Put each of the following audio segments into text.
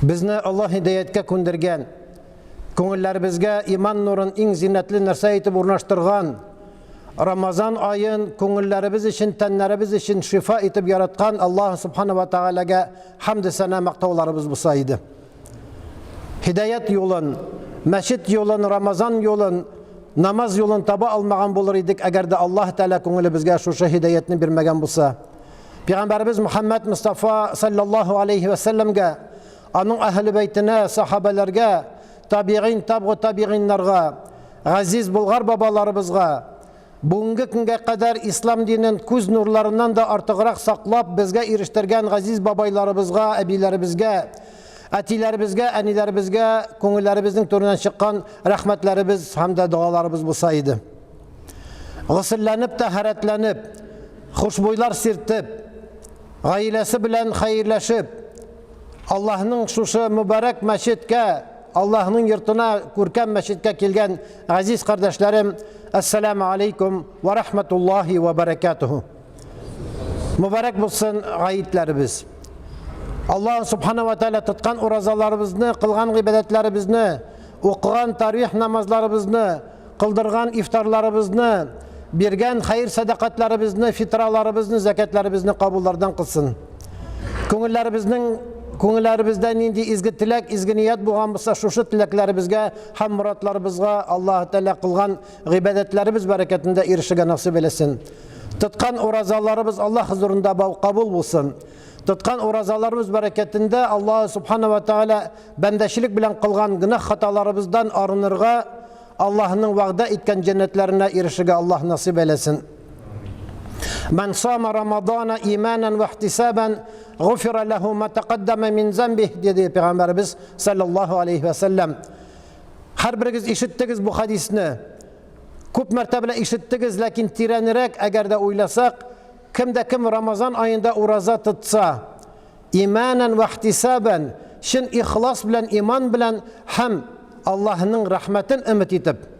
Безне Аллаһ һидаяткә күндергән, күңелләребезгә иман нурын иң зиннәтле нәрсә итеп урнаштырган, Рамазан аен күңелләребез өчен, тәннәребез өчен шифа итеп яраткан Аллаһ Субхана ва Тәгаләгә хәмде сәна мактауларыбыз булса иде. Һидаят юлын, мәчет юлын, Рамазан юлын, намаз юлын таба алмаган булыр идек, әгәр дә Аллаһ Тәгалә күңелебезгә шушы һидаятны бирмәгән булса. Пәйгамбәребез Мухаммад Мустафа саллаллаһу алейхи ва сәлләмгә, аның әһле бәйтенә, сахабәләргә, табигин, табгы табигиннарга, газиз болгар бабаларыбызга, бүгенге көнгә кадәр ислам динен күз нурларыннан да артыграк саклап безгә ирештергән газиз бабайларыбызга, әбиләребезгә, әтиләребезгә, әниләребезгә күңелләребезнең түреннән чыккан рәхмәтләребез һәм дә догаларыбыз булса иде. Госелләнеп, тәһарәтләнеп, хушбуйлар сиртеп, гаиләсе белән хәерләшеп, Аллаһның шушы мөбарәк мәчеткә, Аллаһның йортына, күркәм мәчеткә килгән газиз кардәшләрем, ассаламу алейкум ва рахматуллахи ва баракатуху. Мөбарәк булсын гаетләребез. Аллаһ субхана ва тааля тоткан уразаларыбызны, кылган гыйбадәтләребезне, укыган тарвих намазларыбызны, кылдырган ифтарларыбызны, биргән хәер-сәдакатларыбызны, фитраларыбызны, зәкятларыбызны кабуллардан кылсын. Күңелләребезнең күңелләребездә нинди изге теләк, изге ният булган булса, шушы теләкләребезгә һәм морадларыбызга Аллаһ Тәгалә кылган гыйбадәтләребез бәрәкәтендә ирешергә насыйп әйләсен. Тоткан уразаларыбыз Аллаһ хозурында кабул булсын. Тоткан уразаларыбыз бәрәкәтендә Аллаһ Субхана ва Тәгалә бәндәчелек белән кылган гөнаһ хаталарыбыздан арынырга, Аллаһның вәгъдә иткән җәннәтләренә ирешергә Аллаһ насыйп әйләсен. Ман сама Рамадана иманан ва ихтисабан гуфира лаху ма тaqaddama мин замбих диде пәйгамбәребез саллаллаһу алейхи ва саллям. Һәрберегез ишеттегез бу хадисне. Күп мәртәбә ишеттегез, ләкин тирәнрәк әгәр дә уйласак, кем дә кем Рамазан аенда ураза тотса, Иманан вә ихтисабән, чын ихлас белән, иман белән һәм Аллаһының рәхмәтен өмет итеп.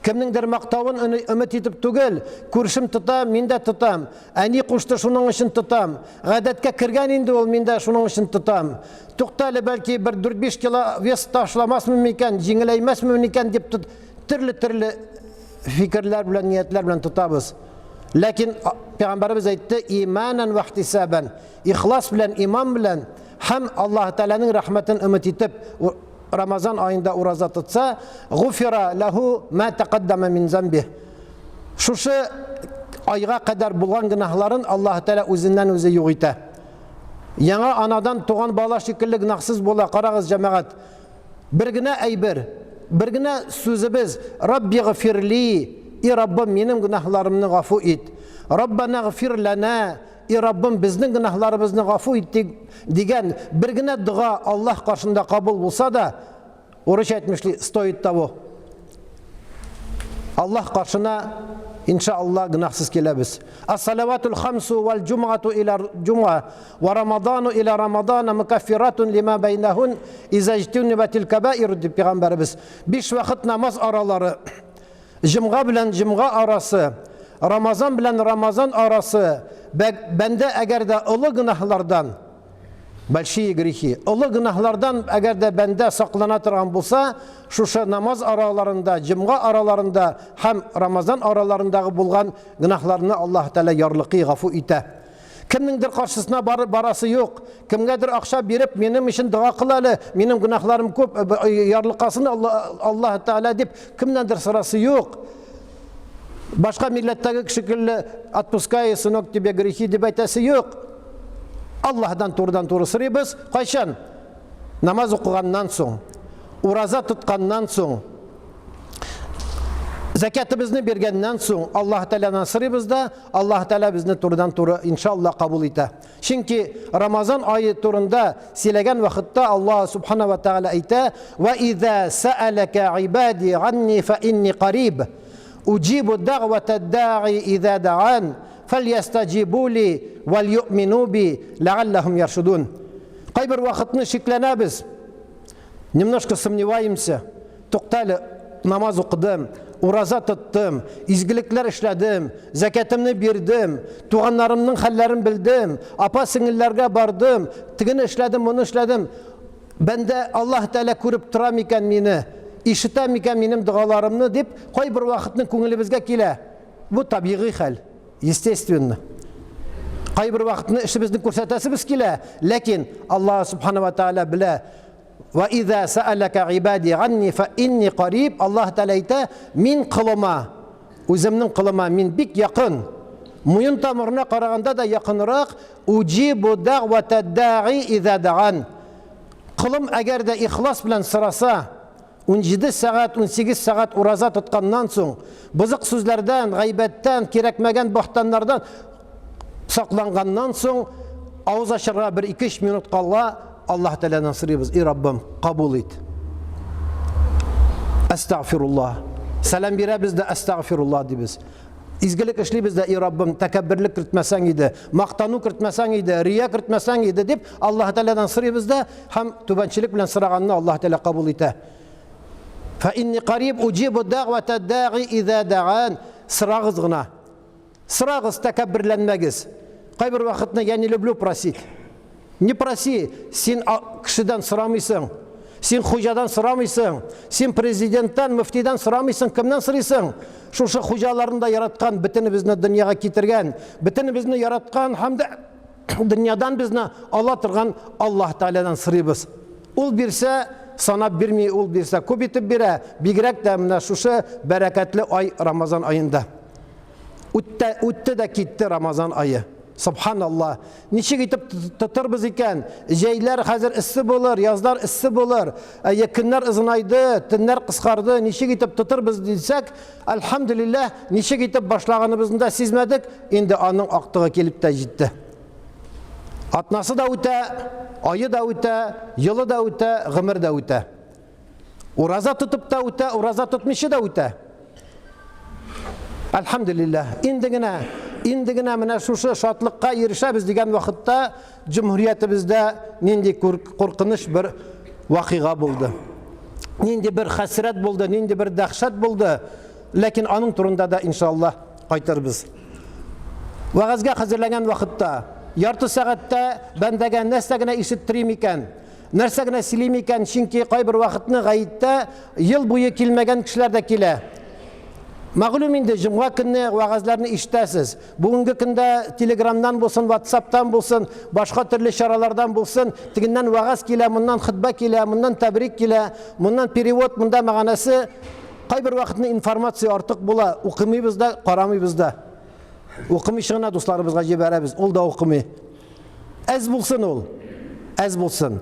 Кемнеңдер мактавын өмет итеп түгел, күршем тота, мин дә тотам. Әни кушты, шуның өчен тотам. Гадәткә кергән инде ул, мин дә шуның өчен тотам. Тукта әле, бәлки бер 4-5 кило вес ташламасмын микән, җиңеләймәсмен микән дип төрле-төрле фикерләр белән, ниятләр белән тотабыз. Ләкин пәйгамбәребез әйтте, иманан вә ихтисабән. Ихлас белән, иман белән һәм Аллаһ Тәгаләнең рәхмәтен өмет итеп Рамазан аенда ураза тотса, гуфира лаху ма тaqaddama мин замбих. Шушы айга кадәр булган гөнаһларын Аллаһ Тәгалә үзеннән үзе юк итә. Яңа анадан туган бала шикелле гөнаһсыз була. Карагыз, җәмәгать. Бер генә әйбер, бер генә сүзебез, Рабби гфирли, и Раббым, минем гөнаһларымны гафу ит. Раббана гфир лана, И Раббым, безнең гөнаһларыбызны гафу ит дигән бер генә дога Аллаһ каршында кабул булса да, урысча әйтмешли, стоит того. Аллаһ каршына иншалла гөнаһсыз киләбез. Ас-салаватул хамсу вал җумгату иля җумга ва рамадану иля рамадана мукаффиратун лима байнахун иза иҗтунибатил кабаир дип пәйгамбәребез. Биш вакыт намаз аралары Җомга белән җомга арасы, Рамазан белән Рамазан арасы, бәндә әгәр дә олы гөнаһлардан, большие грехи, олы гөнаһлардан әгәр дә бәндә саклана торган булса, шушы намаз араларында, җомга араларында һәм Рамазан араларындагы булган гөнаһларны Аллаһ Тәгалә ярлыкый, гафу итә. Кемнеңдер каршысына барып барасы юк. Кемгәдер акча биреп, минем өчен дога кыл әле, минем гөнаһларым күп, э, э, ярлыкасын Аллаһ Тәгалә дип кемнәндер сорасы юк. Башка милләттәге шикелле отпускай, сынок, тебе грехи дип әйтәсе юк. Аллаһдан турыдан-туры сорыйбыз. Кайчан? Намаз укыганнан соң, ураза тотканнан соң, Зәкятыбызны биргәннән соң Аллаһ Тәгаләдән сорыйбыз да, Аллаһ Тәгалә безне турыдан-туры иншалла кабул итә. Чөнки Рамазан ае турында сөйләгән вакытта Аллаһ Субхана ва Тәгалә әйтә: "Ва иза сәаләкә ибади анни фа инни кариб, уҗибу дәгъвата даи иза даан, фальястаҗибу ли вал юъмину би ләгалләһум яршудун." Кайбер вакытны шикләнәбез. Немножко сомневаемся. Туктале, намаз укыдым, ураза тоттым, изгелекләр эшләдем, зәкятымны бирдем, туганнарымның хәлләрен белдем, апа-сеңелләргә бардым, тегене эшләдем, моны эшләдем. Бәндә Аллаһ Тәгалә күреп тора микән мине, ишетә микән минем догаларымны дип, кайбер вакытны күңелебезгә килә. Бу табигый хәл, естественно. Кайбер вакытны эшебезне күрсәтәсебез килә, ләкин Аллаһ Субхана ва Тәгалә белә. Ва иза сәәләкә гыйбади ганни фа инни кариб. Аллаһ Тәгалә әйтә, мин колыма, үземнең колыма мин бик якын. Муен тамырына караганда да якынрак, уҗибу дәгъвата даи иза даан. Колым әгәр дә ихлас белән сораса, 17 сәгать, 18 сәгать ураза тотканнан соң, бозык сүзләрдән, гайбәттән, кирәкмәгән бохтаннардан сакланганнан соң, авыз ачарга бер 2-3 минут кала, Аллаһ Тәгаләдән сорыйбыз, "И Раббым, кабул ит." Әстәгъфируллаһ. Сәлам бирәбез дә әстәгъфируллаһ дибез. Изгелек эшлибез дә, и Раббым, тәкәбберлек кертмәсәң иде, мактану кертмәсәң иде, рия кертмәсәң иде дип Аллаһ Тәгаләдән сорыйбыз да һәм түбәнчелек белән сораганны Аллаһ Тәгалә кабул итә. Фа инни кариб уҗибу дәгъвата дәгъи иза дәган. Сорагыз гына. Сорагыз, тәкәбберләнмәгез. Кайбер вакытны я не люблю просить. Не проси, син кешедән сорамыйсың. Син хуҗадан сорамыйсың. Син президенттан, мөфтидән сорамыйсың. Кемнән сорыйсың? Шушы хуҗаларын да яраткан, бөтенебезне дөньяга китергән, бөтенебезне яраткан һәм дә дөньядан безне ала торган Аллаһ Тәгаләдән сорыйбыз. Ул бирсә, санап бирми, ул бирсә, күп итеп бирә. Бигрәк тә менә шушы бәрәкәтле ай Рамазан аенда. Үтте, үтте дә китте Рамазан ае. Субханалла. Ничек итеп тотырбыз икән? Җәйләр хәзер эссе булыр, язлар эссе булыр. Әйе, көннәр озынайды, төннәр кыскарды. Ничек итеп тотырбыз дисәк, әлхәмдүлилләһ, ничек итеп башлаганыбызны да сизмәдек, инде аның актыгы килеп тә җитте. Атнасы да үтә, ае да үтә, елы да үтә, гомер дә үтә. Ураза тотып та үтә, ураза тотмыйча да үтә. Әлхәмдүлилләһ, инде генә, инде генә менә шушы шатлыкка ирешәбез дигән вакытта җөмһүриятебездә нинди куркыныч бер вакыйга булды. Нинди бер хәсрәт булды, нинди бер дәһшәт булды. Ләкин аның турында да иншаллаһ кайтырбыз. Вәгазьгә хәзерләгән вакытта ярты сәгатьтә бәндәгә нәрсә генә ишеттерим икән? Нәрсә генә сөйлим икән, чөнки кайбер вакытны гаеттә ел буе килмәгән кешеләр дә килә. Мәгълүм инде, җомга көнне вәгазьләрне ишетәсез. Бүгенге көндә Телеграмнан булсын, WhatsAppтан булсын, башка төрле чаралардан булсын, тегеннән вәгазь килә, моннан хөтбә килә, моннан тәбрик килә, моннан перевод, монда мәгънәсе. Кайбер вакытны информация артык була, укымыйбыз да, карамыйбыз да. Укымыйча гына дусларыбызга җибәрәбез, ул да укымый. Әз булсын ул, әз булсын.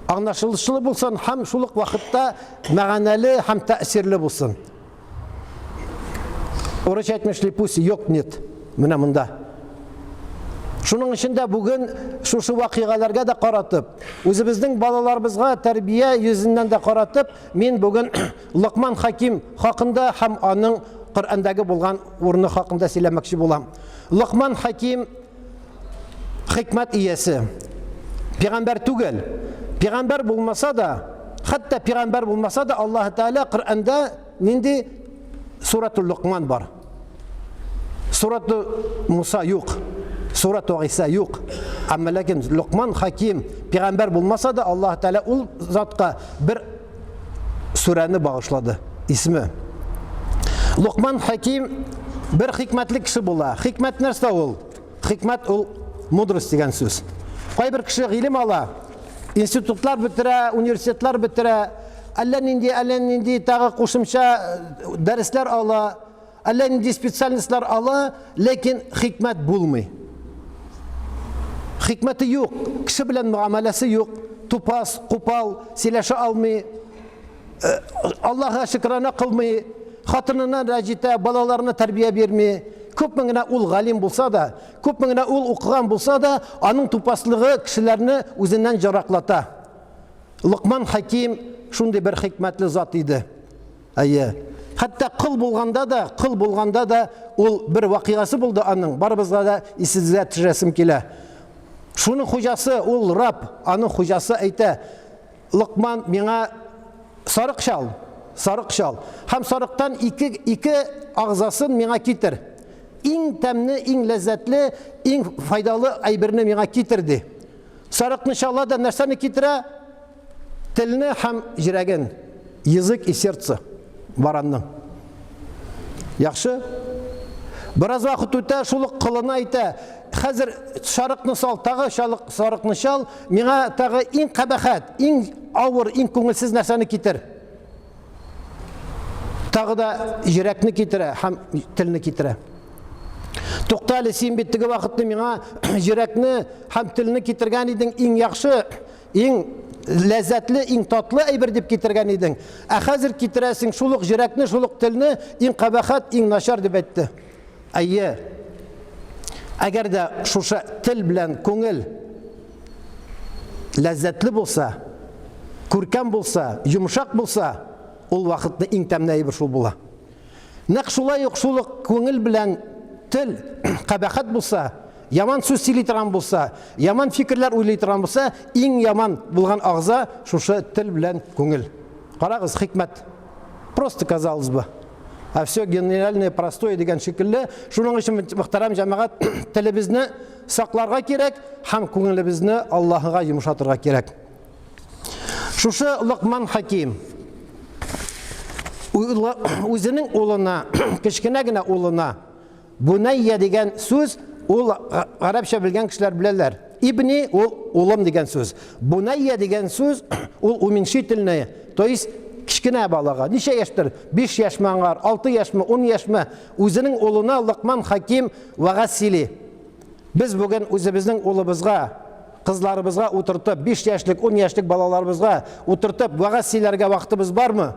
Аңлашылышлы булсын һәм шул ук вакытта мәгънәле һәм тәэсирле булсын. Урысча әйтмешли, пусть ёкнет. Менә монда. Шуның өчен дә бүген шушы вакыйгаларга да каратып, үзебезнең балаларыбызга тәрбия йөзеннән дә каратып, мин бүген Локман Хаким хакында һәм аның Коръәндәге булган урыны хакында сөйләмәкче булам. Локман Хаким хикмәт иясе. Пигамбәр түгел. Пигамбәр булмаса да, хәтта пигамбәр булмаса да, Аллаһ Тәгалә Коръәндә нинди Суратул Лукман бар. Сурату Муса юк. Сурату Иса юк. Әмма ләкин Лукман Хаким пигамбәр булмаса да, Аллаһ Тәгалә ул затка бер сүрәне багышлады. Исме. Лукман Хаким бер хикмәтле кеше була. Хикмәт нәрсә ул? Хикмәт ул мудрость дигән сүз. Кайбер кеше гыйлем ала, институтлар бетерә, университетлар бетерә, әллә нинди, әллә нинди тагы кушымча э, дәресләр ала, әллә нинди специальностьлар ала, ләкин хикмәт булмый. Хикмәте юк, кеше белән мөгамәләсе юк, тупас, купал, сөйләшә алмый, э, Аллаһыга шөкрана кылмый, хатынына рәҗитә, балаларына тәрбия бирми. Күпме генә ул галим булса да, күпме генә ул укыган булса да, аның тупаслыгы кешеләрне үзеннән җараклата. Локман Хаким шундый бер хикмәтле зат иде. Әйе. Хәтта кол булганда да, кол булганда да ул бер вакыйгасы булды аның. Барыбызга да исегезгә төшерәсем килә. Шуның хуҗасы ул Раб, аның хуҗасы әйтә, Локман, миңа сарык чал, сарык чал. Һәм сарыктан ике, ике агзасын миңа китер. Иң тәмле, иң ләззәтле, иң файдалы әйберне миңа китер, ди. Сарыкны чала да нәрсәне китерә? Телне һәм җирәген, язык и сердце баранның. Яхшы? Бераз вакыт үтә, шул ук колына әйтә, хәзер сарыкны сал, тагы чалык, сарыкны чал, миңа тагы иң кабахәт, иң авыр, иң күңелсез нәрсәне китер. Тагы да йөрәкне китерә һәм телне китерә. Тукта әле, син бит теге вакытны миңа йөрәкне һәм телне китергән идең, иң яхшы, иң ләззәтле, иң татлы әйбер дип китергән идең. Ә хәзер китерәсең шул ук йөрәкне, шул ук телне, иң кабахәт, иң начар дип әйтте. Әйе. Әгәр дә шушы тел белән күңел ләззәтле булса, күркәм булса, йомшак булса, ул вакытны иң тәмле әйбер шул була. Нәкъ шулай ук шул ук күңел белән тел кабахәт булса, яман сүз сөйли торган булса, яман фикерләр уйлый торган булса, иң яман булган агза шушы тел белән күңел. Карагыз, хикмәт. Просто казалось бы. А все гениальное, простое дигән шикелле. Шуның өчен, мөхтәрәм җәмәгать, телебезне сакларга кирәк һәм күңелебезне Аллаһыга йомшатырга кирәк. Шушы Локман Хаким үзенең улына, кечкенә генә улына Бунайя дигән сүз ул гарәпчә белгән кешеләр беләләр. Ибни ул улым дигән сүз. Бунайя дигән сүз ул уменьшительное, то есть кечкенә балага. Ничә яшьтер? 5 яшьме аңар, 6 яшьме, 10 яшьме? Үзенең улына Локман Хаким вәгазь сөйли. Без бүген үзебезнең улыбызга, кызларыбызга утыртып, 5 яшьлек, 10 яшьлек балаларыбызга утыртып вәгазь сөйләргә вакытыбыз бармы?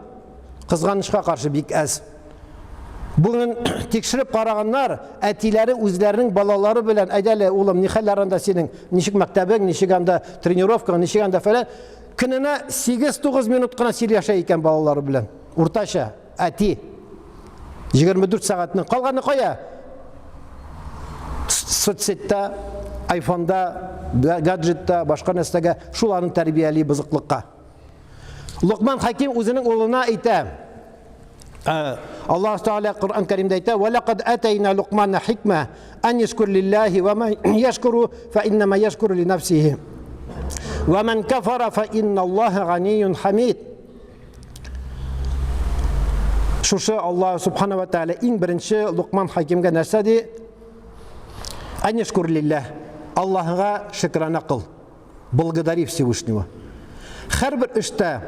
Кызганычка каршы бик әз. Бүген тикшереп караганнар, әтиләре үзләренең балалары белән, әйдә әле, улым, ни хәлләр анда синең, ничек мәктәбең, ничек анда тренировкаң, ничек анда фәлән. Көненә 8-9 минут кына сөйләшә икән балалары белән. Уртача, әти. 24 сәгатьнең калганы кая? Соцсетьта, айфонда, гаджетта, башка нәрсәгә шул аны тәрбияли бозыклыкка. Лукман Хаким үзенең улына әйтә. Аллаһ Тәгалә Коръән Кәримдә әйтә: "Ва лакад атайна Лукмана хикма ан яшкур лиллаһи ва ман яшкуру фа иннама яшкуру ли нафсихи. Ва ман кафара фа инналлаһа ганиюн хамид." Шушы Аллаһ Субхана ва Тәгалә иң беренче Лукман Хакимгә нәрсә ди? Ан яшкур лиллаһ. Аллаһыга шөкрана кыл. Благодари Всевышнего. Һәрбер эштә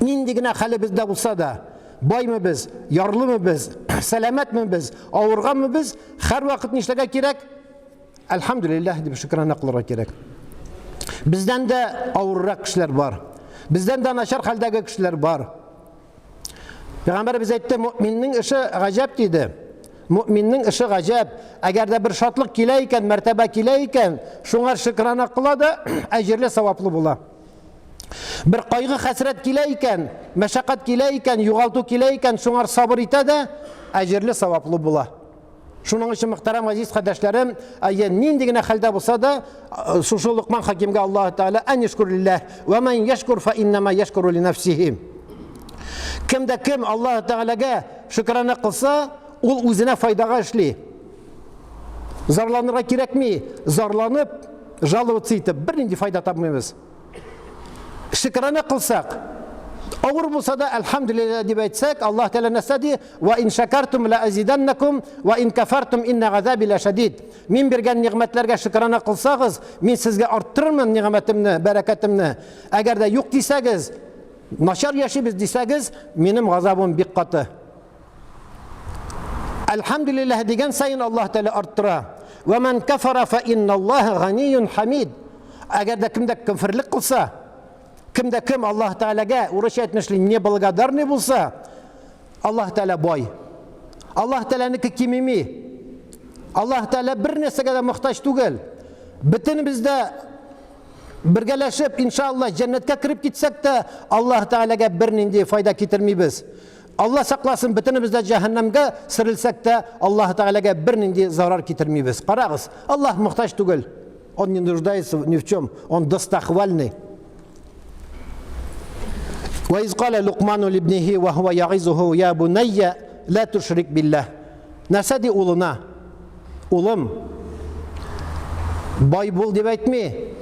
нинди генә хәлебездә булса да, баймы без, ярлымы без, сәламәтме без, авырганмы без, һәрвакыт нишләргә кирәк? Әлхәмдүлилләһ дип шөкрана кылырга кирәк. Бездән дә авыррак кешеләр бар. Бездән дә начар хәлдәге кешеләр бар. Пәйгамбәребез әйтте, мөминнең эше гаҗәп диде. Мөминнең эше гаҗәп. Әгәр дә бер шатлык килә икән, мәртәбә килә икән, шуңа шөкрана кыла да, әҗерле саваплы була. Бер кайгы хәсрәт килә икән, мәшәкать килә икән, югалту килә икән, шуңар сабыр итә дә, әҗерле саваплы була. Шуның өчен мөхтәрәм газиз кардәшләрем, әйе, нинди генә хәлдә булса да, шушы Лукман хакимгә Аллаһ Тәгалә ан яшкур лилләһ ва ман яшкур фа иннама яшкуру ли нафсихи. Кем дә кем Аллаһ Тәгаләгә шөкрана кылса, ул үзенә файдага эшли. Зарланырга кирәкми, зарланып, жаловаться итеп бернинди файда тапмыйбыз. Шөкрана кылсак, авыр булса да, әлхәмдүлилләһ дип әйтсәк, Аллаһ Тәгалә нәрсә ди? Ва ин шакартум ла азиданнакум, ва ин кафартум инна газаби ла шадид. Мин биргән нигъмәтләргә шөкрана кылсагыз, мин сезгә арттырырмын нигъмәтемне, бәрәкәтемне. Әгәр дә юк дисәгез, начар яшибез дисәгез, минем газабым бик каты. Әлхәмдүлилләһ дигән саен Аллаһ Тәгалә арттыра. Ва ман кафара фа инналлаһа ганиюн хамид. Әгәр дә кем дә кәферлек кылса, кем дә кем Аллаһ Тәгаләгә, урысча әйтмешли, неблагодарный булса, Аллаһ Тәгалә бай. Аллаһ Тәгаләнеке кимеми. Аллаһ Тәгалә бер нәрсәгә дә мохтаҗ түгел. Бөтенебез дә бергәләшеп, иншаллаһ, җәннәткә кереп китсәк тә, Аллаһ Тәгаләгә бернинди файда китермибез. Алла сакласын, бөтенебез дә җәһәннәмгә сөрелсәк тә, Аллаһ Тәгаләгә бернинди зарар китермибез. Карагыз, Аллаһ мохтаҗ түгел. Он не нуждается ни в чем, он достохвальный. Ва из кала Лукману либнихи ва хуа ягизуху я бунайя ла тушрик биллах. Нәрсә ди улына? Улым, бай бул дип әйтми.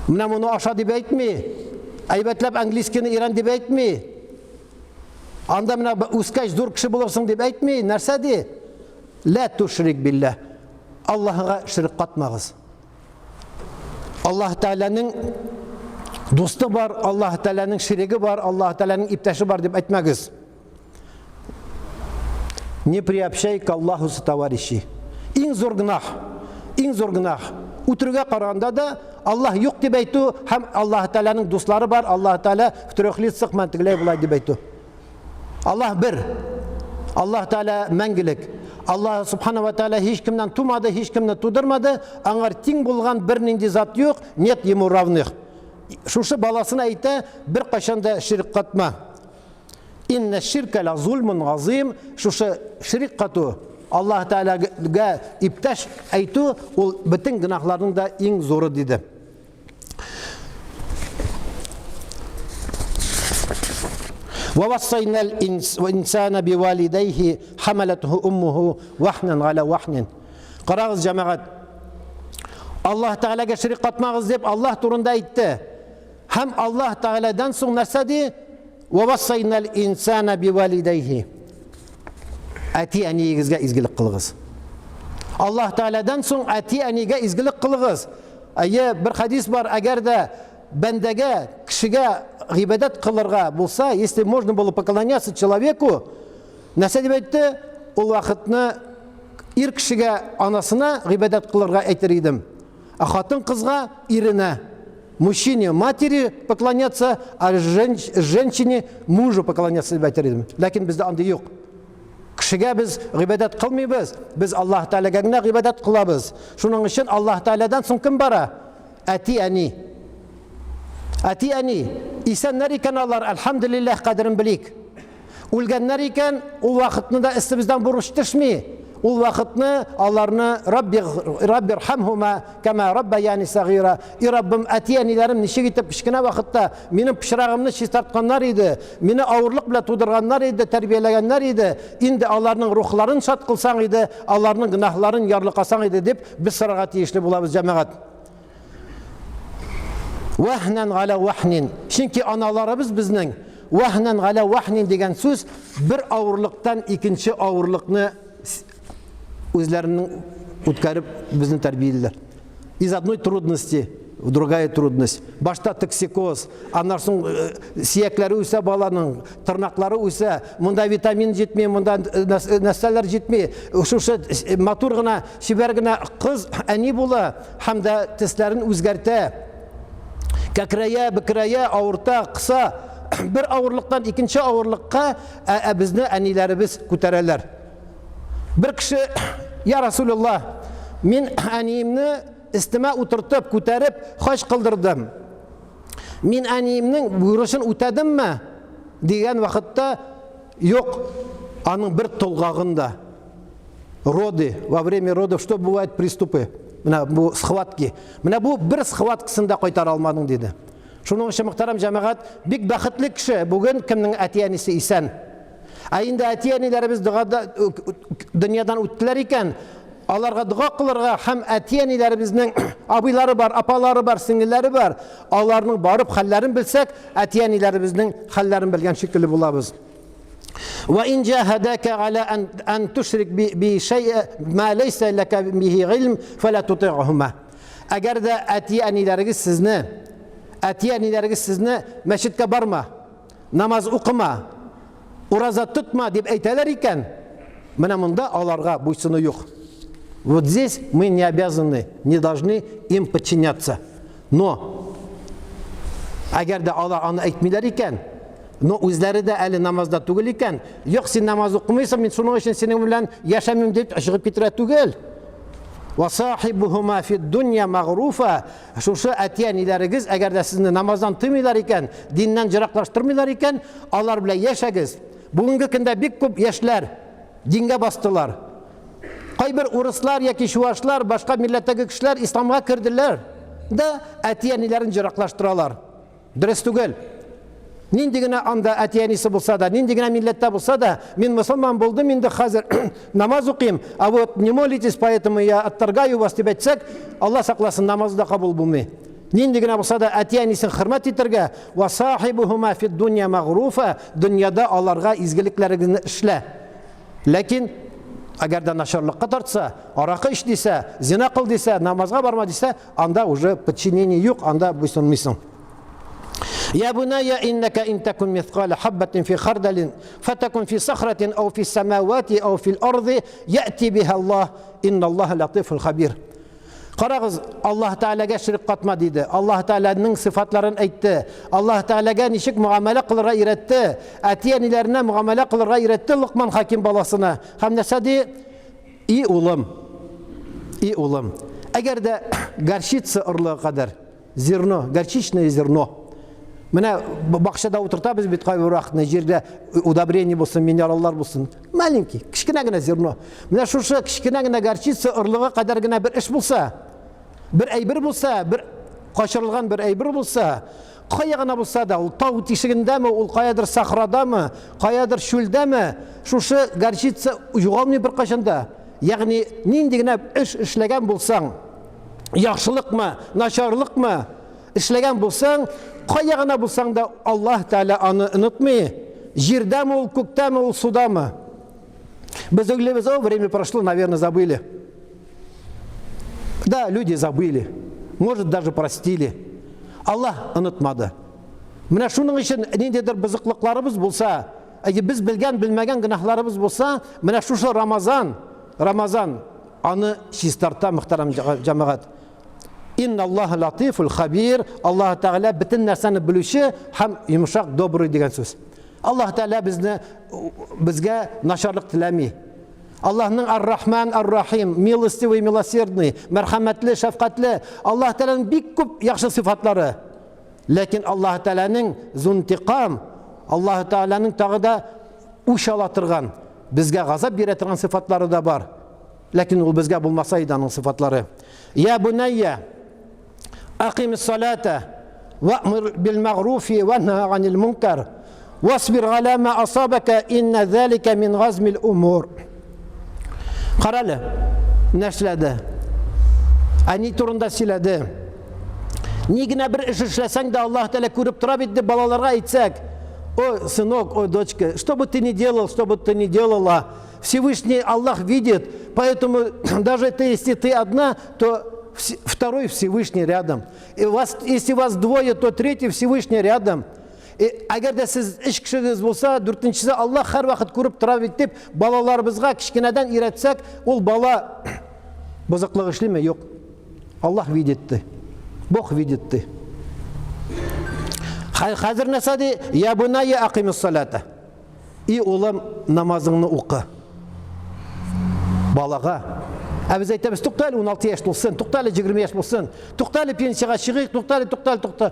Менә моны аша дип әйтми. Әйбәтләп английскийны өйрән дип әйтми. Анда менә үскәч зур кеше булырсың дип әйтми. Нәрсә ди? Лә тушрик билләһ. Аллаһыга ширк катмагыз. Аллаһ Тәгаләнең дусты бар, Аллаһ Тәгаләнең шириге бар, Аллаһ Тәгаләнең иптәше бар дип әйтмәгез. Не приобщай к Аллаху товарищи. Иң зур гөнаһ, иң зур гөнаһ. Үтерүгә караганда да Аллаһ юк дип әйтү һәм Аллаһ Тәгаләнең дуслары бар, Аллаһ Тәгалә в трех лицах мән тегеләй болай дип әйтү. Аллаһ бер. Аллаһ Тәгалә мәңгелек. Аллаһ Субхана ва Тәгалә һич кемнән тумады, һич кемне тудырмады, аңар тиң булган бернинди зат юк, нет ему равных. Шушы баласына әйтә, бер кайчан да ширк катма. Инна ширка ла зульмун газим, шушы ширк кату, Аллаһ Тәгаләгә иптәш әйтү, ул бөтен гөнаһларның да иң зуры диде. ووصينا الإنسان بوالديه حملته أمه وحنا على وحن Карагыз, җәмәгать. Аллаһ Тәгаләгә ширк катмагыз дип Аллаһ турында әйтте. Һәм Аллаһ Тәгаләдән соң нәрсә ди? Вавассайнал инсана бивалидайхи. Әти әниегезгә изгелек кылыгыз. Аллаһ Тәгаләдән соң әти әнигә изгелек кылыгыз. Әйе, бер хадис бар, әгәр дә бәндәгә, кешегә гыйбадәт кылырга булса, если можно было поклоняться человеку, нәрсә дип әйтте? Ул вакытны ир кешегә анасына гыйбадәт кылырга әйтер идем. Ә хатын-кызга иренә. Мужчине матери поклоняться, а женщине мужу поклоняться дип әйтер идем. Ләкин бездә андый юк. Кешегә без гыйбадәт кылмыйбыз, без Аллаһ Тәгаләгә генә гыйбадәт кылабыз. Шуның өчен Аллаһ Тәгаләдән соң кем бара? Әти-әни. Әти-әни, исәннәр икән алар, әлхәмдүлилләһ, кадерен белик. Үлгәннәр икән, ул вакытны да өстебездән бурыч төшми. Ул вакытны аларны Рабби Раббирхамхума кама раббаяни сагира. И Раббым, әти-әниләрем ничек итеп кечкенә вакытта минем пычрагымны чистартканнар иде, мине авырлык белән тудырганнар иде, тәрбияләгәннәр иде. Инде аларның рухларын шат кылсаң иде, аларның гөнаһларын ярлыкасаң иде дип без сорарга тиешле булабыз, җәмәгать. Вәһнән галә вәһнин. Чөнки аналарыбыз безнең вәһнән галә вәһнин дигән сүз бер авырлыктан икенче авырлыкны үзләренең үткәреп безне тәрбиялиләр. Из одной трудности в другая трудность. Башта токсикоз, аннан соң э, сиякләре үсә баланың, тырнаклары үсә, монда витамин җитми, монда э, э, нәрсәләр җитми. Шушы матур гына, чибәр генә кыз әни була, һәм дә төсләрен үзгәртә. Кәкрәя, бекрәя, авырта, кыса. Бер авырлыктан икенче авырлыкка ә, ә безне әниләребез күтәрәләр. Бер кеше, я Расулуллах, мин әниемне өстемә утыртып, күтәреп, хаҗ кылдырдым. Мин әниемнең бурычын үтәдемме? Дигән вакытта, юк, аның бер толгагын да. Роды, во время родов что бывает приступы? Менә бу схватки. Менә бу бер схваткасын да кайтара алмадың, диде. Шуның өчен, мөхтәрәм җәмәгать, бик бәхетле кеше бүген кемнең әти-әнисе исән. Ә инде әти-әниләребез догада дөньядан үттеләр икән, аларга дога кылырга һәм әти-әниләребезнең абыйлары бар, апалары бар, сеңелләре бар, аларның барып хәлләрен белсәк, әти-әниләребезнең хәлләрен белгән шикелле булабыз. Ва ин җаһадака аля ан ан тушрик би би шәй ма ләйсә ләкә бихи гыйлм фәлә тутигъһума. Әгәр дә әти-әниләрегез сезне әти-әниләрегез сезне мәчеткә барма, намаз укыма, ураза тотма дип әйтәләр икән, менә монда аларга буйсыну юк. Вот здесь мы не обязаны, не должны им подчиняться. Но әгәр дә алар аны әйтмиләр икән, но үзләре дә әле намазда түгел икән, юк, син намаз укымыйсың, мин шуның өчен синең белән яшәмим дип чыгып китерә түгел. Васахибухума фид дунья магруфа. Шушы әти-әниләрегез, әгәр дә сезне намаздан тыймыйлар икән, диннән җыраклаштырмыйлар икән, алар белән яшәгез. Бүгенге көндә бик күп яшьләр дингә бастылар. Кайбер урыслар яки чуашлар, башка милләттәге кешеләр исламга керделәр дә әти-әниләрен җыраклаштыралар. Дөрес түгел. Нинди генә анда әти-әнисе булса да, нинди генә милләттә булса да, мин мөселман булдым инде хәзер намаз укыйм, а вот не молитесь, поэтому я отторгаю вас дип әйтсәк, Алла сакласын, намаз да кабул булмый. Нинди генә булса да әти-әнисен хөрмәт итәргә, ва сахибухума фид дунья мәгъруфа, дөньяда аларга изгелекләрегезне эшлә. Ләкин әгәр дә начарлыкка тартса, аракы эч дисә, зина кыл дисә, намазга барма дисә, анда уже подчинение юк, анда буйсынмыйсың. Я буная иннака ин такун мithqala хаббатин фи хардалин фатакун фи сахратин ау фи самавати ау фил арди яти биха Аллах инналлаһа латифун хабир. Карагыз, Аллаһ Тәгаләгә ширк катма диде. Аллаһ Тәгаләнең сыйфатларын әйтте. Аллаһ Тәгаләгә ничек мөгамәлә кылырга өйрәтте. Әти-әниләренә мөгамәлә кылырга өйрәтте Локман Хаким баласына. Һәм нәрсә ди? И улым, и улым, әгәр дә горчица орлыгы кадәр Зерно, горчичное зерно. Менә бакчада утыртабыз бит кайбер вакытны, җирдә удобрение булсын, минераллар булсын. Маленький, кечкенә генә зерно. Менә шушы кечкенә генә горчица орлыгы кадәр генә бер эш булса, бер әйбер булса, бер качырылган бер әйбер булса, кая гына булса да, ул тау тишегендәме, ул каядыр сахрадамы, каядыр чүлдәме, шушы горчица югалмый беркайчан да. Ягъни нинди генә эш эшләгән булсаң, яхшылыкмы, начарлыкмы эшләгән булсаң, кая гына булсаң да Аллаһ Тәгалә аны онытмый. Җирдәме ул, күктәме ул, судамы? Без уйлыйбыз, о, время прошло, наверное, забыли. Да, люди забыли. Может, даже простили. Аллаһ онытмады. Менә шуның өчен ниндидер бозыклыкларыбыз булса, әгәр без белгән, белмәгән гөнаһларыбыз булса, менә шушы Рамазан, Рамазан Аны чистарта, мөхтәрәм җәмәгать. Инналлаһа латифул хабир. Аллаһ Тәгалә бөтен нәрсәне белүче һәм йомшак, добрый дигән сүз. Аллаһ Тәгалә безне безгә начарлык теләми. Аллаһның Ар-Рахман, Ар-Рахим, милостивый, милосердный, мәрхәмәтле, шәфкатьле. Аллаһ Тәгаләнең бик күп яхшы сыйфатлары. Ләкин Аллаһ Тәгаләнең зунтикам, Аллаһ Тәгаләнең тагы да үч ала торган, Безгә газап бирә торган сыйфатлары да бар. Ләкин ул безгә булмаса иде аның сыйфатлары. Я бунайя, акимис салата, ва'мур бил мәгъруфи ванһа анил мункар, васбир галя ма асабака инна залика мин газмил умур. Карале, нәрсләде? Әни турында сөйләде. Ни генә бер эш эшләсәң дә Аллаһ Тәгалә күреп тора бит дип балаларга әйтсәк, О, сынок, о, дочка, что бы ты ни делал, что бы ты ни делала, Всевышний Аллах видит, поэтому даже ты, если ты одна, то второй Всевышний рядом. И вас, если вас двое, то третий Всевышний рядом. И, әгәр дә сез өч кешегез булса, дүртенчесе Аллаһ һәрвакыт күреп тора бит дип, балаларыбызга кечкенәдән өйрәтсәк, ул бала бозыклык эшлиме? Юк. Аллаһ видит ди. Бог видит ди. Хәзер нәрсә ди? Я бунайя акимус салата. И улым, намазыңны укы. Балага. Ә без әйтәбез, тукта әле 16 яшь булсын, тукта әле 20 яшь булсын, тукта әле пенсиягә чыгыйк, тукта әле, тукта әле, тукта.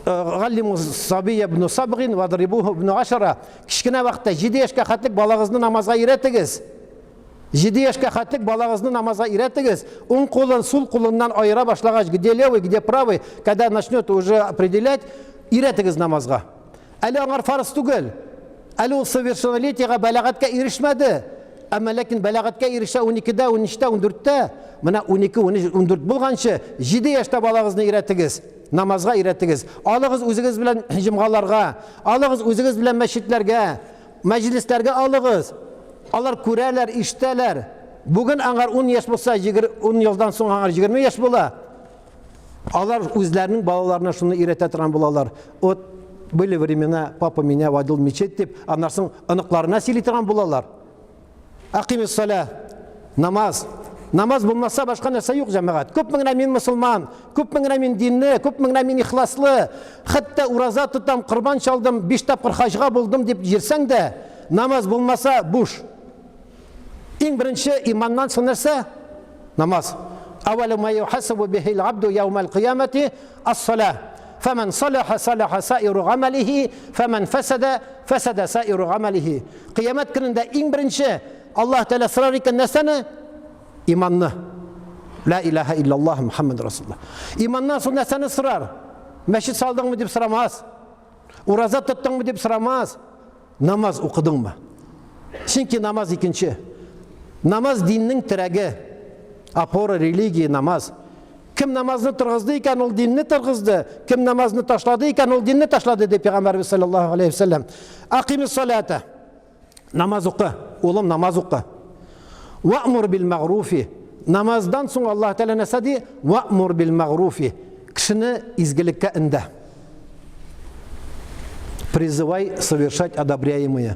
Галлиму сабия ибн сабгин вадрибуху ибн ашара. Кечкенә вакытта 7 яшькә хәтлек балагызны намазга өйрәтегез. Җиде яшькә хәтлек балагызны намазга өйрәтегез, уң кулын сул кулыннан аера башлагач, где левый, где правый, когда начнет уже определять, өйрәтегез намазга. Әле аңар фарыз түгел. Әле ул совершеннолетиега, бәләгатькә ирешмәде. Әмма ләкин бәләгатькә ирешә 12-дә, 13-тә, 14-тә. Менә 12, 13, 14 булганчы, 7 яшьтә балагызны өйрәтегез. Намазга өйрәтегез. Алыгыз үзегез белән җомгаларга, алыгыз үзегез белән мәчетләргә. Мәҗлесләргә алыгыз. Алар күрәләр, ишетәләр. Бүген аңар 10 яшь булса, 10 елдан соң аңар 20 яшь була. Алар үзләренең балаларына шуны өйрәтә торган булалар. Вот были времена, папа меня водил в мечеть дип, аннан соң оныкларына сөйли торган булалар. Акимис саля, намаз. Намаз булмаса башка нәрсә юк, җәмәгать. Күпме генә мин мусульман, күпме генә мин динле, күпме генә мин ихласлы, хәтта ураза тотам, корбан чалдым, биш тапкыр хаҗга булдым дип йөрсәң дә, намаз булмаса буш. Иң беренче иманнан соң нәрсә? Намаз. Әвәлу ма юхасабу бихил абду яумал кыямати ас-сала. Фәмән салаха салаха саиру гамалихи, фәмән фәсәдә фәсәдә саиру гамалихи. Кыямәт көнендә иң беренче Аллаһ Тәгалә сорар икән нәрсәне? Иманны. Ла илаһа иллаллаһ Мухаммад Расулуллаһ. Иманнан соң нәрсәне сорар? Мәчет салдыңмы дип сорамас. Ураза тоттыңмы дип сорамас. Намаз укыдыңмы? Чөнки намаз икенче. Намаз диннең терәге. Опора религии намаз. Кем намазны торгызды икән, ул динне торгызды. Кем намазны ташлады икән, ул динне ташлады, ди Пәйгамбәрбез саллаллаһу алейхи вәсәлләм. Акимис салата. Намаз укы, улым, намаз укы. Ва'мур бил мәгъруфи. Намаздан соң Аллаһ Тәгалә нәрсә ди? Ва'мур бил мәгъруфи. Кешене изгелеккә өндә. Призывай совершать одобряемое.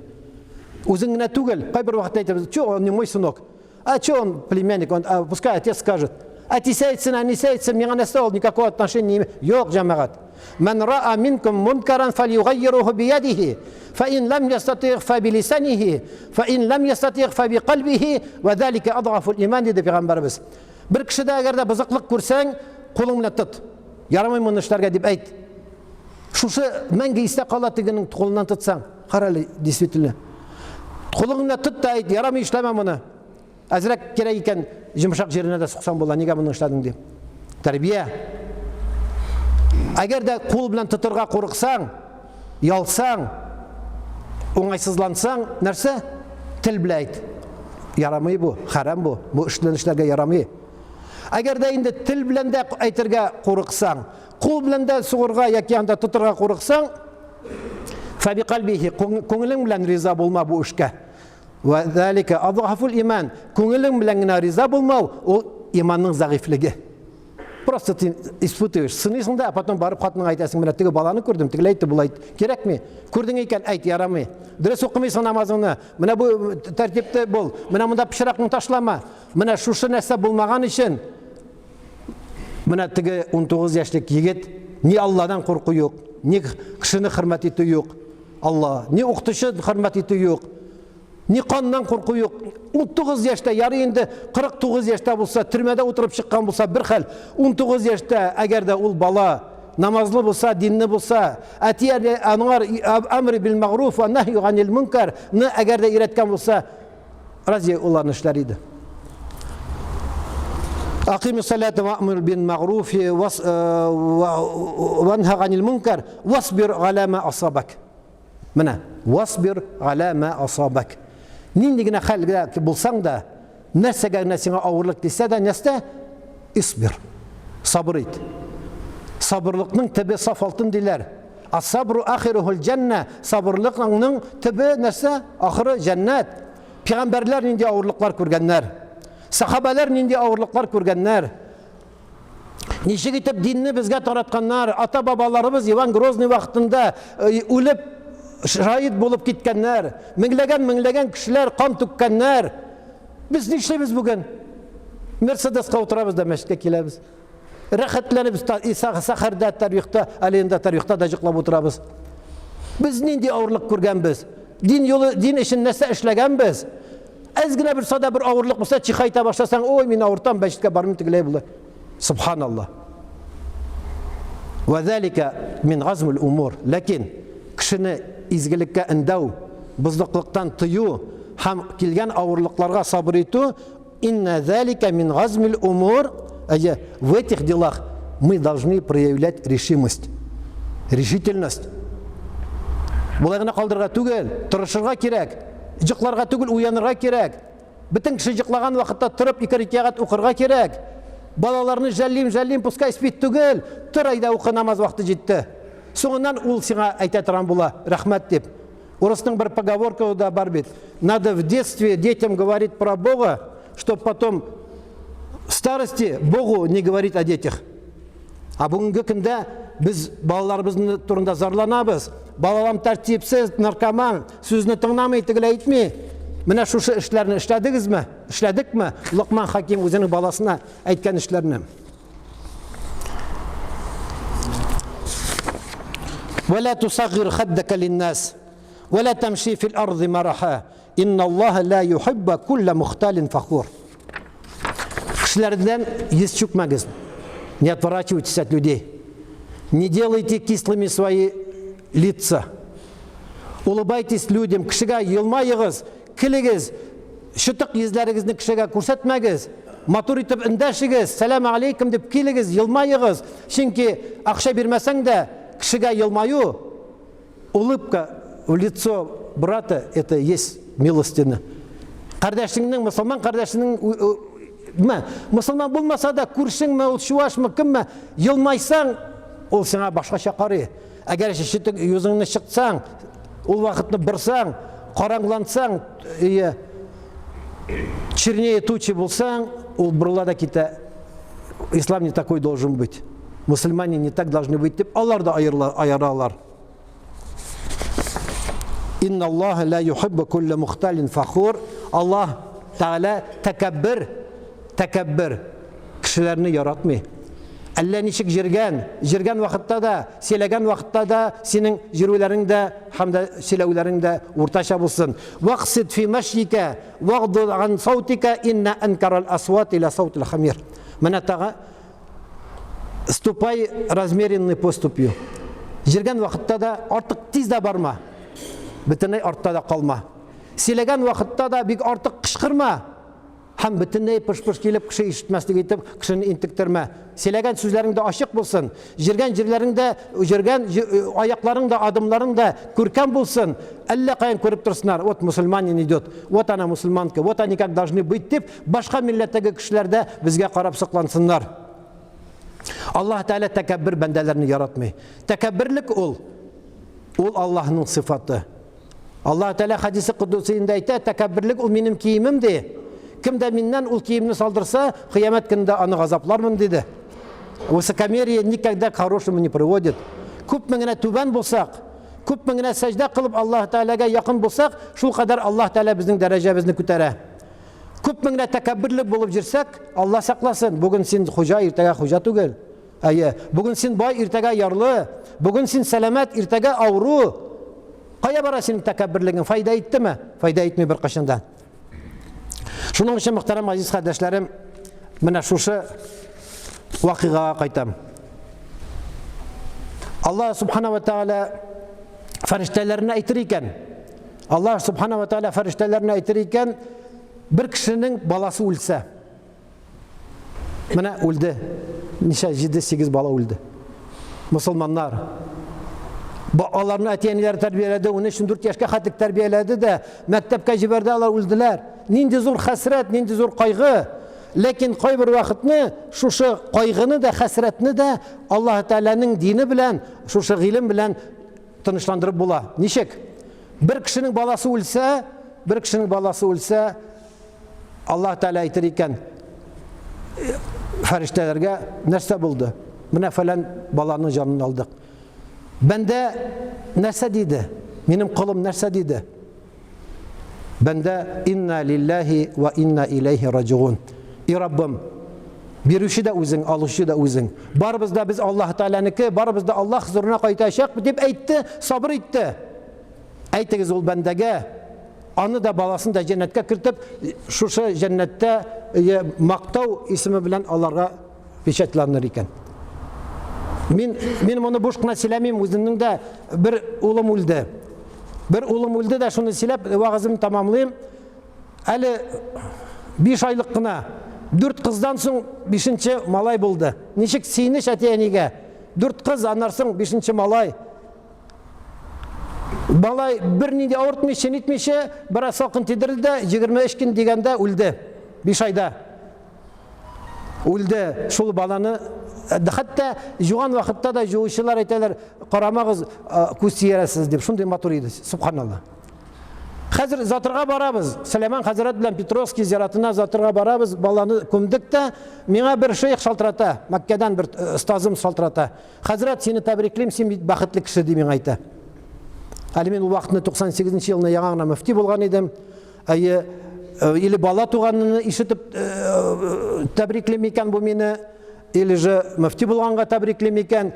Үзең генә түгел, кайбер вакытта әйтәбез, "Чё, он не мой сынок?" А чё он племянник, он, а, пускай отец скажет. Әтисе әйтсен, әнисе әйтсен, миңа нәрсә ул, никакого отношения не имеет. Юк, җәмәгать. Ман раа минкум мункаран фальюгаййируху биядихи, фа ин лам ястати'х фа билисанихи, фа ин лам ястати'х фа биқальбихи, ва залика адгафул иман диде пәйгамбәребез. Бер кешедә әгәр дә бозыклык күрсәң, кулың белән тот. Ярамый моны эшләргә дип әйт. Шушы мәңге истә кала тегенең кулыннан тотсаң. Кара әле, действительно. Кулың белән тот та әйт, ярамый эшләмә моны. Әзрәк кирәк икән, йомшак җиренә дә суксаң була, нигә моны эшләдең дип. Тәрбия. Әгәр дә кул белән тотырга курыксаң, ялсаң, уңайсызлансаң, нәрсә? Тел белән әйт. Ярамый бу, хәрам бу, бу эш белән эшләргә ярамый. Әгәр дә инде тел белән дә әйтергә курыксаң, кул белән дә сугырга яки анда тотырга курыксаң, фәбикальбихи, күңелең белән риза булма бу эшкә. Вә залика адгафул иман. Күңелең белән генә риза булмау, ул иманның зәгыйфьлеге. Просто ты испытываешь, сыныйсың да, а потом барып хатыныңа әйтәсең, менә теге баланы күрдем, тегеләй әйтте, болай әйтте. Кирәкми. Күрдең икән, әйт, ярамый. Дөрес укымыйсың намазыңны. Менә бу тәртиптә бул. Менә монда пычракны ташлама. Менә шушы нәрсә булмаган өчен менә теге 19 яшьлек егет ни Алладан курку юк, ни кешене хөрмәт итү юк. Алла, ни укытучы хөрмәт итү юк. Ни каннан курку юк. 19 яшьтә, ярый инде 49 яшьтә булса, төрмәдә утырып чыккан булса бер хәл. 19 яшьтә, әгәр дә ул бала намазлы булса, динле булса, әти аңар әмре бил мәгъруф ва нахью ганил мункар ны әгәр дә өйрәткән булса, разве ул аны эшләр иде? Акиму салата ва'мур бил мәгъруф ва нха ганил мункар васбир галя ма асабак. Менә васбир галя ма асабак. Нинди генә хәлгә булсаң да, нәрсәгә генә сиңа авырлык килсә дә, нәрсә? Исбир. Сабыр ит. Сабырлыкның төбе саф алтын диләр. Ас-сабру ахирухул җәннә. Сабырлыкның төбе нәрсә? Ахыры җәннәт. Пәйгамбәрләр нинди авырлыклар күргәннәр? Сахабәләр нинди авырлыклар күргәннәр? Ничек итеп динне безгә таратканнар? Ата-бабаларыбыз Иван Грозный вакытында э, үлеп шаһит булып киткәннәр. Меңләгән-меңләгән кешеләр кан түккәннәр. Без нишлибез бүген? Мерседеска утырабыз да мәчеткә киләбез. Рәхәтләнеп сәхәрдә, тарихта, әле инде тарихта да җыклап утырабыз. Без нинди авырлык күргәнбез? Дин юлы, дин өчен нәрсә эшләгәнбез? Әз генә бер сада бер авырлык булса, чихайта башласаң, ой, мин авыртам, мәчеткә бармыйм, тегеләй була. Субханалла. Ва залика мин газмул умур. Ләкин кешене изгелеккә өндәү, бозыклыктан тыю һәм килгән авырлыкларга сабыр итү, инна залика мин газмил умур, әйе, в этих делах мы должны проявлять решимость, решительность. Болай гына калдырырга түгел, тырышырга кирәк. Җыкларга түгел, уянырга кирәк. Бөтен кеше җыклаган вакытта торып ике рәкәгать укырга кирәк. Балаларны жәллим, жәллим, пускай спит түгел. Тор әйдә укы, намаз вакыты җитте. Соңыннан ул сиңа әйтә торган була, рәхмәт дип. Урысның бер поговорка да бар бит. Надо в детстве детям говорить про Бога, чтоб потом в старости Богу не говорить о детях. Ә бүгенге көндә без балаларыбызны турында зарланабыз. Балалам тәртипсез, наркоман, сүзне тыңламый, тегеләй итми. Менә шушы эшләрне эшләдегезме? Эшләдекме? Локман Хаким үзенең баласына әйткән эшләрне. Вәлә тусагир хаддака линнас, вәлә тамши фил арды мараха. Инналлаһа ла юхибба кулла мухталин фахур. Кешеләрдән йөз чүкмәгез. Не отворачивайтесь от людей. Не делайте кислыми свои лица. Улыбайтесь людям, кешегә елмаегыз, көлегез, чытык йөзләрегезне кешегә күрсәтмәгез. Матур итеп эндәшегез, сәлам алейкум дип килегез, елмаегыз. Чөнки акча бирмәсәң дә, кешегә елмаю Улыбка в лицо брата это есть милостина. Кардәшеңнең, мусульман кардәшеңнең Мә, мусульман булмаса да, күршеңме, ул чувашмы, кемме, елмайсаң, ул сиңа башкача карый. Әгәр читек йөзеңне чыксаң, ул вакытны борсаң, караңгылансаң, ие, чернее тучи булсаң, ул борыла да китә. Ислам не такой должен быть. Мусульмане не так должны быть дип, алар да аералар. Инна Аллаһ ла юхиббу кулла мухталин фахур. Аллаһ Тәгалә тәкәббер, тәкәббер кешеләрне яратмый. Әллә ничек җиргән, җиргән вакытта да, сөйләгән вакытта да синең җирүләрең дә һәм дә сөйләүләрең дә уртача булсын. Ваксид фи машйика вагдуд ан саутика инна анкарал асвати ла саутул хамир. Менә тагы Ступай размеренной поступью. Җиргән вакытта да артык тиз дә барма. Бөтенләй артта да калма. Сөйләгән вакытта да бик артык кычкырма. Һәм бөтенләй пыш-пыш килеп кеше ишетмәслек итеп кешене интектермә. Сөйләгән сүзләрең дә ачык булсын. Җиргән җирләрең дә, җиргән аякларың да, адымларың да күркәм булсын. Әллә каян күреп торсыннар. Вот мусульманин идет, вот она мусульманка, вот они как должны быть дип, башка милләттәге кешеләр дә безгә карап соклансыннар. Аллаһ Тәгалә тәкәббер бәндәләрне яратмый. Тәкәбберлек ул ул Аллаһның сыйфаты. Аллаһ Тәгалә хадисе кудусиендә әйтә, тәкәбберлек ул минем киемем ди. Кем дә миннән ул киемне салдырса, кыямәт көнендә аны газаплармын диде. Высокомерие никогда к хорошему не приводит. Күпме генә түбән булсак, күпме генә сәҗдә кылып Аллаһ Тәгаләгә якын булсак, шул кадәр Аллаһ Тәгалә безнең дәрәҗәбезне күтәрә. Күпме генә тәкәбберлек булып җөрсәк, Алла сакласын, бүген син хуҗа, иртәгә хуҗа түгел. Әйе, бүген син бай, иртәгә ярлы. Бүген син сәламәт, иртәгә авыру. Кая бара синең тәкәбберлегең? Файда иттеме? Файда итми беркайчан да. Шуның өчен, мөхтәрәм газиз кардәшләрем, менә шушы вакыйгага кайтам. Алла субхана ва тааля фәрештәләренә әйтер икән, Аллаһ Субхана ва Тааля фәрештәләренә әйтер икән, бер кешенең баласы үлсә. Менә үлде. Ничә 7-8 бала үлде. Мусулманнар. Аларны әти-әниләре тәрбияләде, 13-14 яшькә хәтлек тәрбияләде дә, мәктәпкә җибәрде, алар үлделәр. Нинди зур хәсрәт, нинди зур кайгы. Ләкин кайбер вакытны шушы кайгыны да, хәсрәтне дә Аллаһ Тәгаләнең дине белән, шушы гыйлем белән тынычландырып була. Ничек? Бер кешенең баласы үлсә, бер кешенең баласы үлсә, Аллаһ Тәгалә әйтер икән, фәрештәләргә нәрсә булды? Менә фәлән баланың җанын алдык. Бәндә нәрсә диде? Минем колым нәрсә диде? Бәндә инна лилләһи ва инна иләйһи раҗигун. И Раббым, бирүче дә үзең, алучы да үзең. Барыбыз да без Аллаһ Тәгаләнеке, барыбыз да Аллаһ хозурына кайтачак дип әйтте, сабыр итте. Әйтегез ул бәндәгә, аны да баласын да җәннәткә кертеп, шушы җәннәттә мактау исеме белән аларга печатьланыр икән. Мин мин моны буш кына сөйләмим, үземнең дә бер улым үлде. Бер улым үлде дә шуны сөйләп вагызымны тамамлыйм. Әле 5 айлык кына. Дүрт кыздан соң бишенче малай булды. Ничек сөенеч әти-әнигә. Дүрт кыз, аннан соң бишенче малай. Малай бернинди авыртмыйча, нитмичә, бераз салкын тидерде дә, 23 көн дигәндә үлде. 5 айда. Үлде шул баланы. Хәтта жуган вакытта да жуучылар әйтәләр, карамагыз, күз тиерәсез дип. Шундый матур иде, субханалла. Хәзер затырга барабыз. Сөләйман хәзрәт белән Петровский зиратына затырга барабыз. Баланы күмдек тә, миңа бер шейх шалтырата, Мәккәдән бер остазым шалтырата. Хәзрәт, сине тәбриклим, син бит бәхетле кеше, ди миңа әйтә. Әле мин ул вакытны 98 елны яңа гына мөфти булган идем. Әйе, или бала туганын ишетеп тәбрикли микән бу мине, или же мөфти булганга тәбрикли микән.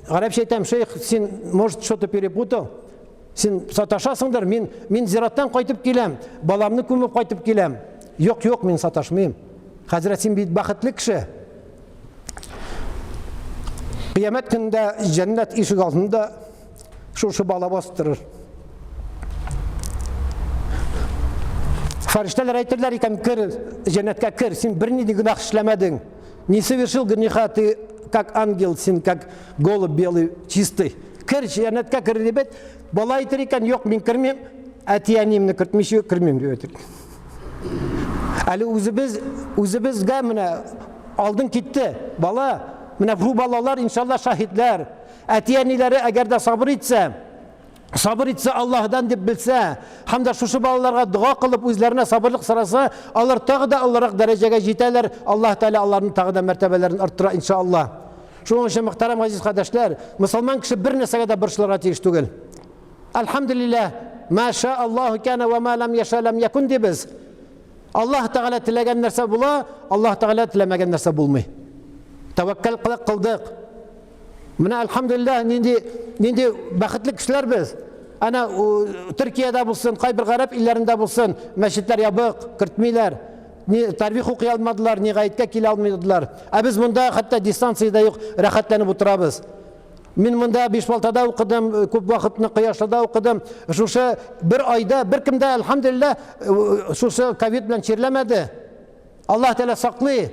Гарәпчә әйтәм, шейх, син, может, что-то перепутал? Син саташасыңдыр, мин, мин зираттан кайтып киләм, баламны күмеп кайтып киләм. Юк, юк, мин саташмыйм. Хәзрәт, син бит бәхетле кеше. Кыямәт көнендә җәннәт ишек алдында шушы бала бастырыр. Фәрештәләр әйтерләр икән, кер, җәннәткә кер, син бернинди гөнаһ эшләмәдең. Не совершил греха, ты как ангел, син как голубь белый, чистый. Кер, җәннәткә кер дип әйт. Бала әйтер икән, юк, мин кермим, әти-әниемне кертмичә кермим дип әйтер. Әле үзебез, үзебезгә менә алдын китте. Бала, менә бу балалар иншалла шаһитләр. Әти-әниләре әгәр дә сабыр итсә, сабыр итсә Аллаһдан дип белсә, һәм дә шушы балаларга дога кылып үзләренә сабырлык сораса, алар тагы да олырак дәрәҗәгә җитәләр. Аллаһ Тәгалә аларның тагы да мәртәбәләрен арттыра иншалла. Шуның өчен мөхтәрәм газиз кардәшләр, мусульман кеше бер нәрсәгә дә борчылырга тиеш түгел. Әлхәмдүлилләһ, ма ша Аллаһу кана ва ма лам яша лам якун дибез. Аллаһ Тәгалә теләгән нәрсә була, Аллаһ Тәгалә теләмәгән нәрсә булмый. Тәвәккәл кылдык. Менә әлхәмдүлилләһ, нинди нинди бәхетле кешеләр без. Әнә Төркиядә булсын, кайбер гарәп илләрендә булсын, мәчетләр ябык, кертмиләр. Ни тарвих укый алмадылар, ни гаеткә килә алмадылар. Ә без монда хәтта дистанциядә юк, рәхәтләнеп утырабыз. Мин монда Бишбалтада укыдым, э, күп вакытны Кояшлыда укыдым. Шушы бер айда беркем дә, әлхәмдүлилләһ, э, шушы ковид белән чирләмәде. Аллаһ Тәгалә саклый.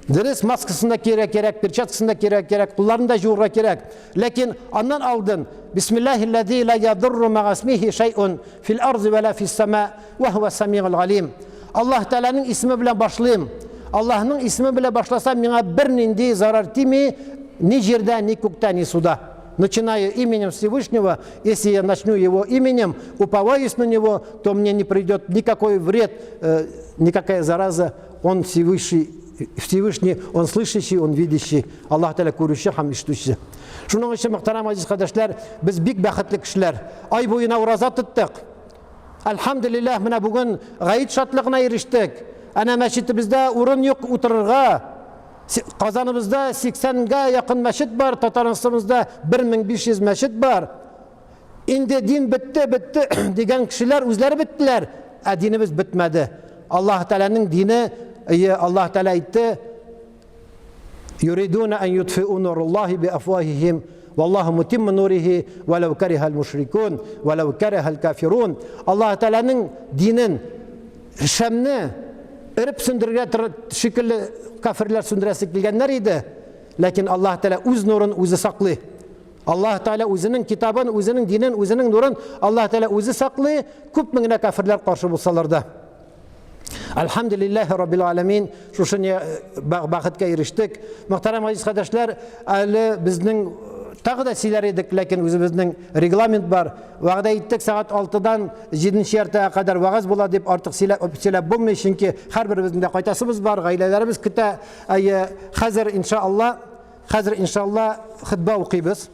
Дөрес, маскасын да кирәк кирәк, перчаткасын да кирәк кирәк, кулларын да жуырга кирәк. Ләкин аннан алдын Бисмиллахиллази ла ядурру мa'асмихи шай'ун фил арзи ва ла фис сама ва хуа самигул алим. Аллаһ Тәгаләнең исеме белән башлыйм. Аллаһның исеме белән башласам, миңа бернинди зарар тими, ни җирдә, ни күктә, ни суда. Начинаю именем Всевышнего, если я начну его именем, уповаюсь на него, то мне не придет никакой вред, э, никакая зараза. Он Всевышний, Всевышний, он слышащий, он видящий. Аллаһ Тәгалә күрүче һәм ишетүче. Шуның өчен, мөхтәрәм газиз кардәшләр, без бик бәхетле кешеләр. Ай буена ураза тоттык. Әлхәмдүлилләһ, менә бүген гаит шатлыгына ирештек. Әнә мәчетебездә урын юк утырырга. Казаныбызда 80-гә якын мәчет бар, Татарстаныбызда 1500 мәчет бар. Инде дин бетте, бетте дигән кешеләр үзләре беттеләр, ә динебез бетмәде. Аллаһ Тәгаләнең дине, Аллаһ Тәгалә әйтте, Юридуна ан ютфиу нуруллахи би афвахихим валлаху мутимму нурихи валау карихал мушрикун валау карихал кафирун. Аллаһ Тәгаләнең динен шәмне эреп сүндерергә шикелле кафирләр сүндерәсе килгәннәр иде. Ләкин Аллаһ Тәгалә үз нурын үзе саклый. Аллаһ Тәгалә үзенең китабын, үзенең динен, үзенең нурын Аллаһ Тәгалә үзе саклый, күпме генә кафирләр каршы булсалар да. Әлхәмдүлилләһи раббил аламин, шушы не бәхеткә ирештек. Мөхтәрәм газиз кардәшләр, әле безнең тагы да сөйләр идек, ләкин үзебезнең регламент бар. Вәгъдә иттек, сәгать 6-дан 7 яртыга кадәр вәгазь була дип артык сөйләп, сөйләп булмый, чөнки һәрберебезнең дә кайтасыбыз бар, гаиләләребез көтә. Әйе, хәзер иншалла, хәзер иншалла хутба укыйбыз.